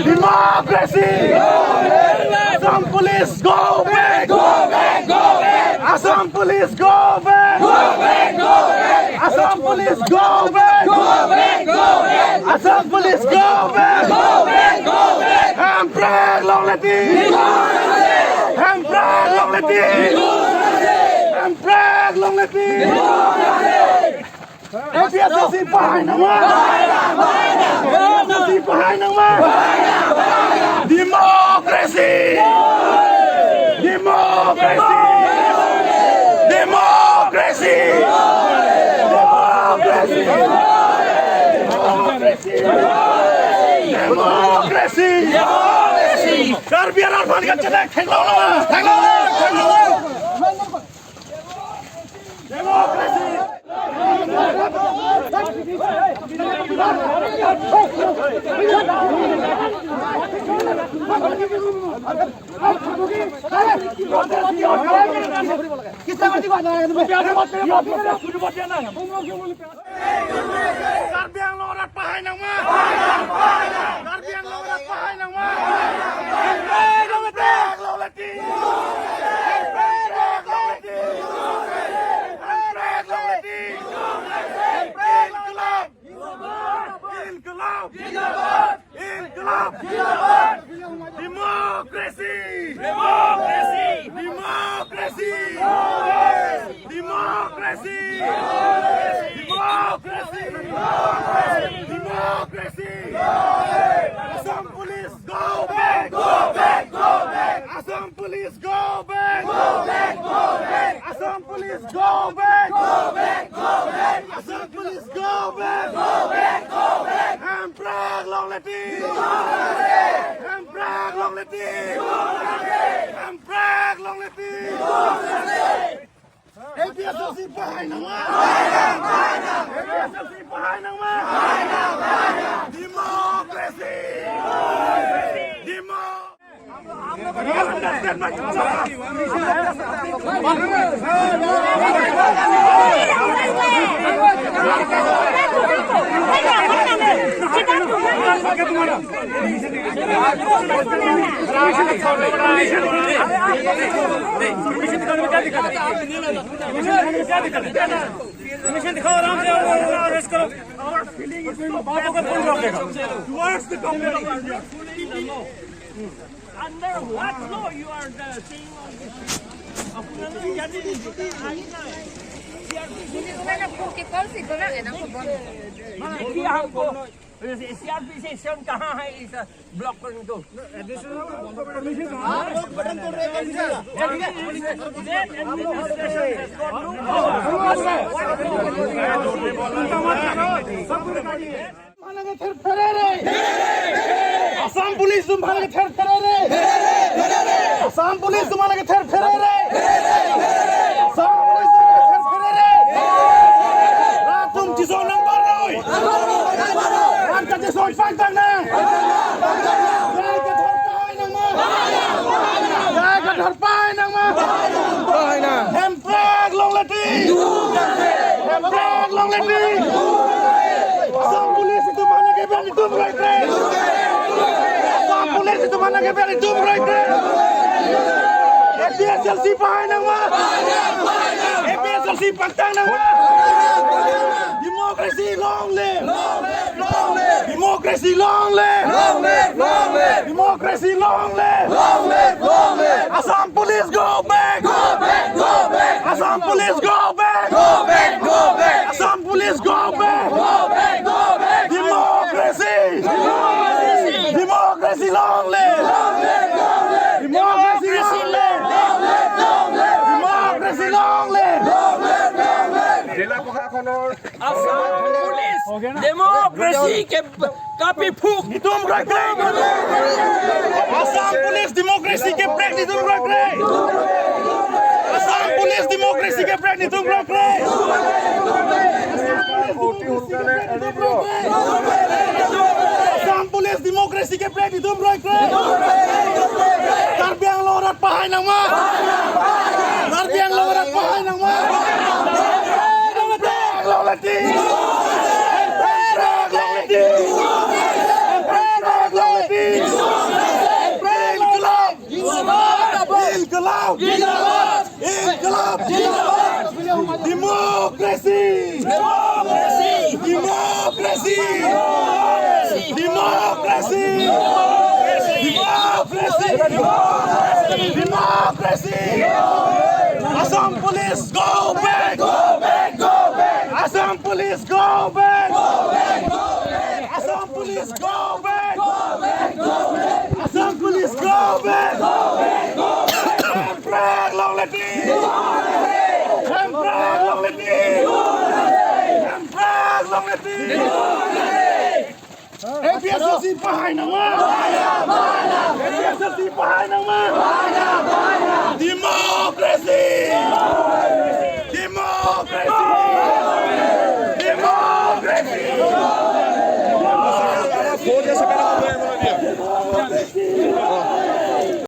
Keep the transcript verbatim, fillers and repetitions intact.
Democracy! Assam Police, go back! Go back! Go back! Assam Police, go back! Go back! Go back! Assam Police, go back! Go back! Go back! Assam Police, go back! Go back! Go back! Hemprek longle ti! Hemprek longle ti! Hemprek longle ti! A P H L C pahai nangma! A P H L C pahai nangma! Democracy! Democracy! Democracy! Democracy! Democracy! Karbi Anglong aphan kachelek theklong nangma! Theklong! Theklong! Democracy! Karbi Anglong arat pahai nangma! Karbi Anglong arat pahai nangma! Hemprek longle ti! Hemprek longle ti! Hemprek longle ti! Inkilab! Inkilab! Inkilab! Democracy! Democracy! Democracy! Assam Police, go back! Go back! Go back! Assam Police, go back! Go back! Go back! Assam Police, go back! Go back! Go back! Assam Police, go back! Go back! Go back! Hemprek longle ti! Hemprek longle ti! Hemprek longle ti! A P H L C pahai nangma! A P H L C pahai nangma! Democracy! Demo- Permission दिखाओ, आराम से, और, और arrest करो। Our feeling is, बातों को कौन रोकेगा? Towards the government of India. Under what law you are the saying all this? আপোনালোকে ইয়াতে আহি নাই। C R P C देखिए हमको, C R P C कहाँ है इस block करने को? Assam Police atum aphan ke therphere re. Assam Police atum aphan ke therphere re. Assam Police atum aphan ke therphere re. Rat atum chesong nang parnoi. Rat atum chesong pangtang nang. Jai ke therpai nangma. Jai ke therpai nangma. Hemprek longle ti. Hemprek longle ti. Assam Police atum aphan ke beri tum roi kre. Assam Police atum aphan ke beri tum roi kre. A P H L C pahai nangma. A P H L C pangtang nangma. Democracy long live. Democracy long live. Long live, long live. Democracy long live. Long live, long live. Assam Police go back. Go back, go back. Assam Police go back. Go back, go back. Assam Police go back. Go back, go back. Democracy. Democracy. Democracy long live. Long live, long live. Democracy long live. Long live, long live. Democracy long live. Long live, long live. জিলা প্ৰশাসনৰ Assam police democracy কে কাপি ফুক। Netum roi kre. Assam Police democracy ke prek netum roi kre. Assam Police democracy ke prek netum roi kre. অতি সোনকালে এৰি দিয়ক। Assam Police democracy ke prek netum roi kre. Karbi Anglong arat pahai nangma. Karbi Anglong arat pahai nangma. Long live ti. Long live ti. Zindabad! Inqilab! Zindabad! Democracy! Democracy! Democracy! Democracy! Democracy! Democracy! Assam Police, go back! Go back! Go back! Assam Police, go back! Go back! Go back! Assam Police, go back! Go back! Go back! Assam Police, go back! Go back! Go back! Hemprek longle ti! Hemprek longle ti! Hemprek longle ti! A P H L C pahai nangma! A P H L C pahai nangma! Democracy! Democracy!